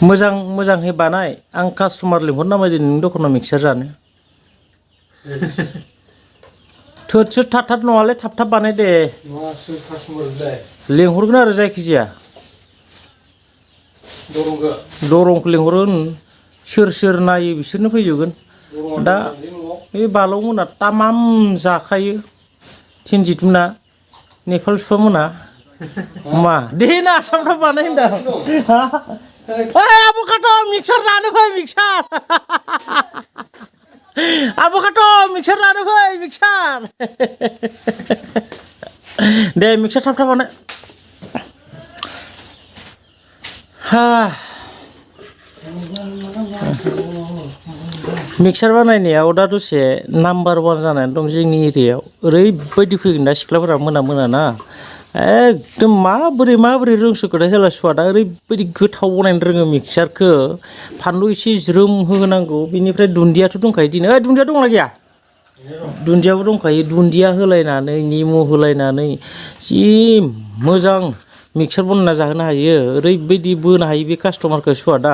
मोजांहै बानाय आं कास्टमार लिंहरना बायदि नोंनि दखानाव मिक्सार जानो थोद थाब नङालै थाब बानाय दे लिंहरगोन आरो जायखिजाया दरंखौ लिंहरगोन सोर नायो बिसोरनो फैजोबगोन दा बे बालौमोना तामाम जाखायो थिनजित मोना नेपाल बिफा मोना मा दे ना थाब बानाय होनदां ओइ आब'खाथ' मिक्सार जानो फै मिक्सार आब'खाथ' मिक्सार जानो फै मिक्सार दे मिक्सार थाब बानाय मिक्सार बानायनायाव दा दसे नाम्बार 1 जानानै दं जोंनि एरियायाव ओरैबायदि फैगोन दा सिख्लाफोरा मोना ना एकदम माबोरै रोंसोखोथाय हेला सुवादा ओरैबायदि गोथाव बनायनो रोङो मिक्सारखौ फानलु एसे ज्रोम होनांगौ बिनिफ्राय दुन्दियाथ' दंखायो दिनै ओइ दुन्दिया दंना गैया दुन्दियाबो दंखायो दुन्दिया होलायनानै निमु होलायनानै जि मोजां मिक्सार बनायना जाहोनो हायो ओरैबायदि बोनो हायो बे कास्टमारखौ सुवादा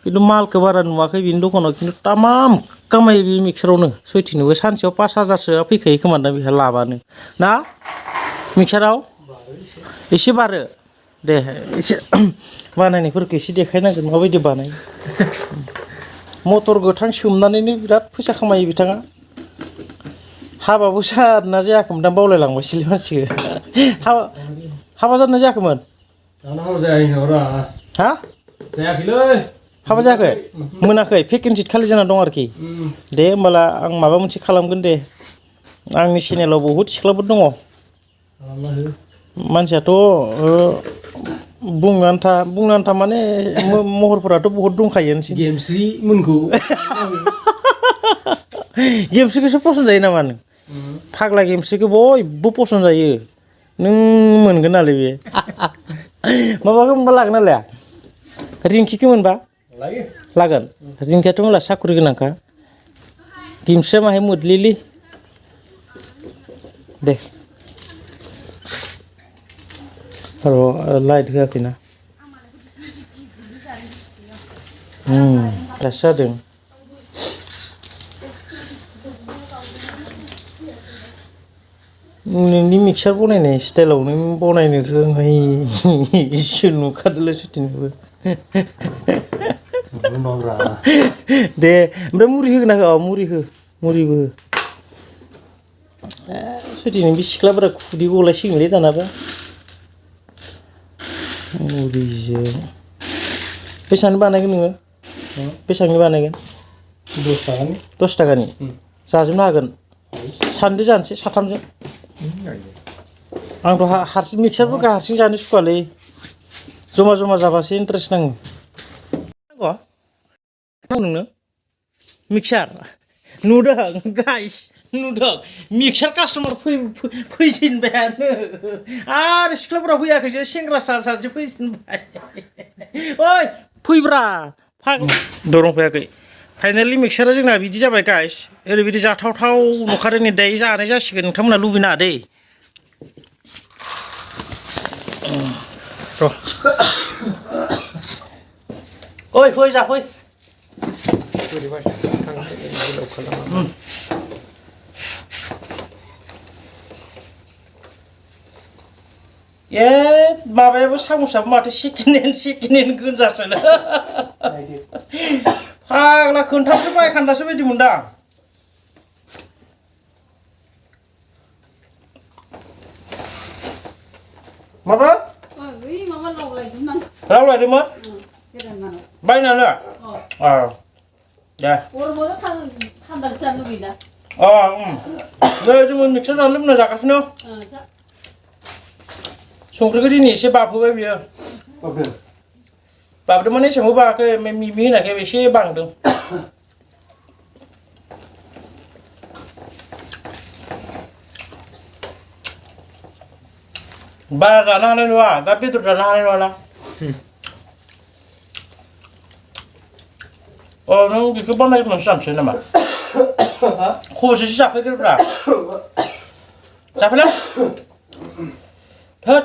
खिन्थु मालखौ बारा नुवाखै बिनि दखानाव खिन्थु तामाम कामायो बे मिक्सारावनो सयथिनोबो सानसेयाव 5,000सोआ फैखायो खोमा दा बेहा लाबानो ना मिक्साराव एसे बारो दे एसे बानायनायफोरखौ एसे देखायनांगोन माबायदि बानायो मटर गोथां सोमनानैनो बिराद फैसा खामायो बिथाङा हाबाबो जादोंना जायाखैमोन दा बावलायलांबायसैलै मानसिखौ हाबा जादोंना जायाखैमोन हाबा जायाखै हा जायाखैलै हाबा जायाखै मोनाखै भेकेन्सि खालि जाना दं आरोखि दे होमबाला आं माबा मोनसे खालामगोन दे आंनि चेनेलाव बहुद सिख्लाफोर दङ मानसियाथ' बुंनो आन्था माने महरफोराथ' बहुद दंखायोनोसै गेमस्रि मोनखौ गेमस्रिखौसो पसन्द जायो नामा नों फाग्ला गेमस्रिखौ बयबो पसन्द जायो नों मोनगोन नालाय बे माबाखौ मोनबा लागोन ना लाया रिंकिखौ मोनबा लागोन रिंकियाथ' मला साखुरि गोनांखा गेमस्रिया माहाय मोदलिलै दे र' लाइट होआखैना दासो जादों नोंनि मिक्सार बनायनाय स्टाइलाव नों बनायनो रोङैसो नुखादोंलै सुटिनोबो दे ओमफ्राय मुरि होगोन ना होआ मुरिबो हो सुटिनो बे सिख्लाफोरा खुदै गलायसिगोनलै दानाबा मुरिजों बेसेबांनि बानायगोन नोङो बेसेबांनि बानायगोन 10 थाखानि जाजोबनो हागोन सानैजों जानोसै साथामजों आंथ' हारसिं मिक्सारफोरखौ हारसिं जानो सुखुवालै जमा जाबासो इन्टारेस्ट नाङो नोंनो मिक्सार नुदों गाइस नुदों मिक्सार कास्टमार फैजेनबायानो आरो सिख्लाफोरा फैयाखैसो सेंग्रा सासे फैजेनबाय ओइ फैब्रा दरं फैयाखै फाइनालि मिक्सारा जोंना बिदि जाबाय गाइस ओरैबायदि जाथावथाव नुखादों नै दायो जानाय जासिगोन नोंथांमोना लुबैनाङा दै र' ओइ फै जाफै ए माबायाबो साम'साबो माथो सेकेन्ड हेन्ड गोजासोनो फाग्ला खोन्थामसो बायखान्दासो बायदि मोनदां माबा राव लायदोंमोन बायनानै दे नै जोङो मिक्सार जानो लोंना जागासिनो संख्रिखौ दिनै एसे बाबहोबाय बियो बाबदों माने एसेबांबो बाङाखै मिमि होनाखै एसे बांदों बारा जानो हानाय नङा दा बेदर जानो हानाय नङा ना नों बेखौ बानायग्रोनानैसो जानोसै नामा खबसेसो जाफैग्रोब्रा जाफैला थोद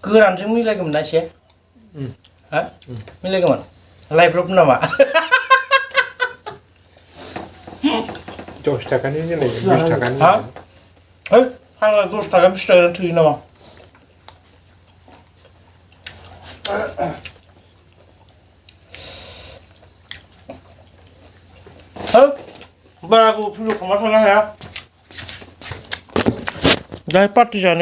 गोरानजों मिलायगौमोन ना एसे Ha? Milih kemana? Live nama. 10 টাকানি নিয়ে নেই 20 টাকা নিয়ে Ha? Eh, hangat 10 টাকা 20 টাকা তুই nama. Hah? Bara aku video kemana ya? Dah party jangan